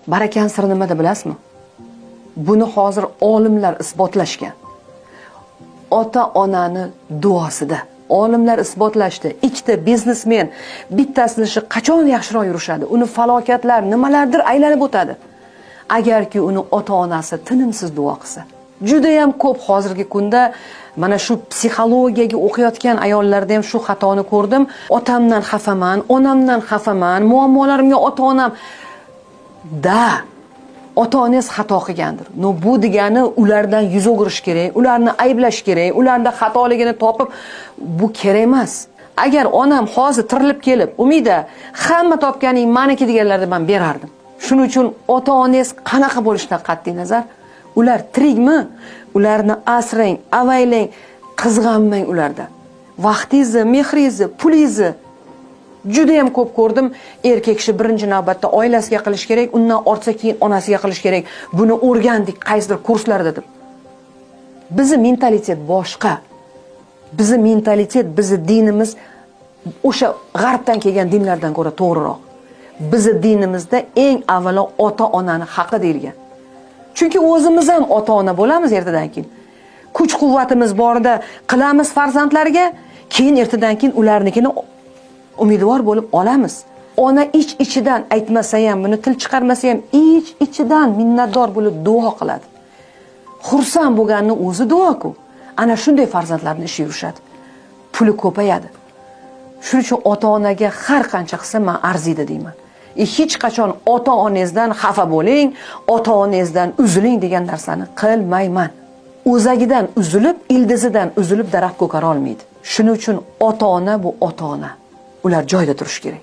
Barakani siri nimada bilasizmi? Buni hozir olimlar isbotlashgan. Ota onani duosida. Olimlar isbotlashdi. Ikkita biznesmen bittasini ishi qachon yaxshiroq yurishadi? Uni falokatlar, nimalardir aylanib o'tadi. Agarki uni ota onasi tinimsiz duo qilsa. Juda ham ko'p hozirgi kunda mana shu psixologiyaga o'qiyotgan ayollarda ham shu xatoni ko'rdim. Otamdan xafaman, onamdan xafaman, muammolarimga ota-onam da ota-onangiz xato qilgandir. No bu degani ulardan yuz o'girish kerak, ularni ayblash kerak, ularda xatoligini topib bu kerak emas. Agar onam hozir tirilib kelib, Umida, hamma topganing maniki deganlarida men berardim. Shuning uchun ota-onangiz qanaqa bo'lishidan qat'iy nazar, ular tirikmi? Ularni asrang, avaylang, qizg'anmang ulardan. Vaqtingizni, mehringizni, pulingizni juda ham ko'p ko'rdim. Erkak kishi birinchi navbatda oilasiga qilish kerak, undan ortsa keyin onasiga qilish kerak. Buni o'rgandik qaysidir kurslarda deb. Bizi mentalitet boshqa. Bizi mentalitet, bizi dinimiz o'sha g'arbdan kelgan dinlardan ko'ra to'g'riroq. Bizi dinimizda eng avvalo ota-onani haqi deyilgan. Chunki o'zimiz ham ota-ona bo'lamiz ertadan keyin. Kuch-quvvatimiz borida qilamiz farzandlarga, keyin ertadan keyin ularnikini umidvor bo'lib olamiz. Ona ich-ichidan aytmasa ham, buni til chiqarmasa ham, ich-ichidan minnatdor bo'lib duo qiladi. Xursand bo'lganini o'zi duo-ku. Ana shunday farzandlarni ishi yurishadi. Puli ko'payadi. Shuning uchun ota-onaga har qancha qilsa men arziydi deyman. Hech qachon ota-onangizdan xafa bo'ling, ota-onangizdan uziling degan narsani qilmayman. O'zagidan uzilib, ildizidan uzilib daraxt ko'kara olmaydi. Shuning uchun ota-ona bu ota-ona. Ular joyida turishi kerak.